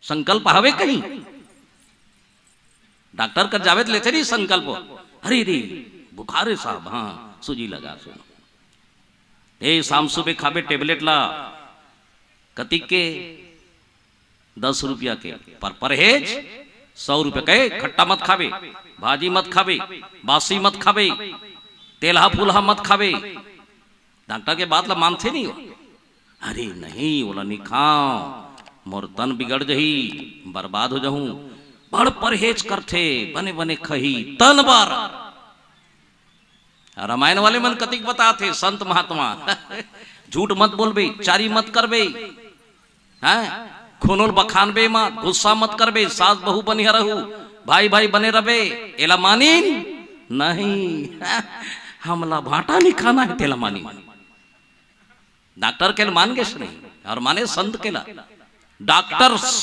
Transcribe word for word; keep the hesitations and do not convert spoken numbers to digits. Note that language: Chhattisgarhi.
संकल्प हवे कहीं? डॉक्टर कर जावे त लेथे नहीं संकल्प। अरे रे, बुखार है साहब, हाँ, सूजी लगा, सुनो। ए, शाम सुबह खाबे टेबलेट ला, कतिक के? दस रुपया के। पर परहेज सौ रुपया के। खट्टा मत खाबे, भाजी मत खाबे, बासी मत खाबे, तेलहा फूलहा मत खाबे। डॉक्टर के बात ला मानथे नहीं हो। अरे नहीं, ओला नहीं खाओ, मोर तन बिगड़ जही, बर्बाद हो जाहूं। बड़ परहेज करथे, बने बने खही तन बर। रामायण वाले मन कतिक बताथे संत महात्मा। झूठ मत बोलबे, चारी मत करबे, हैं? खुनोल बखानबे मत, गुस्सा मत करबे, सास बहू बनिहा रहू, भाई भाई बने रबे। एला मानिन नहीं। हमला भाटा नहीं खाना है, तेला मानिन। डॉक्टर के मान गेस नहीं, और माने संत के ला। डॉक्टर्स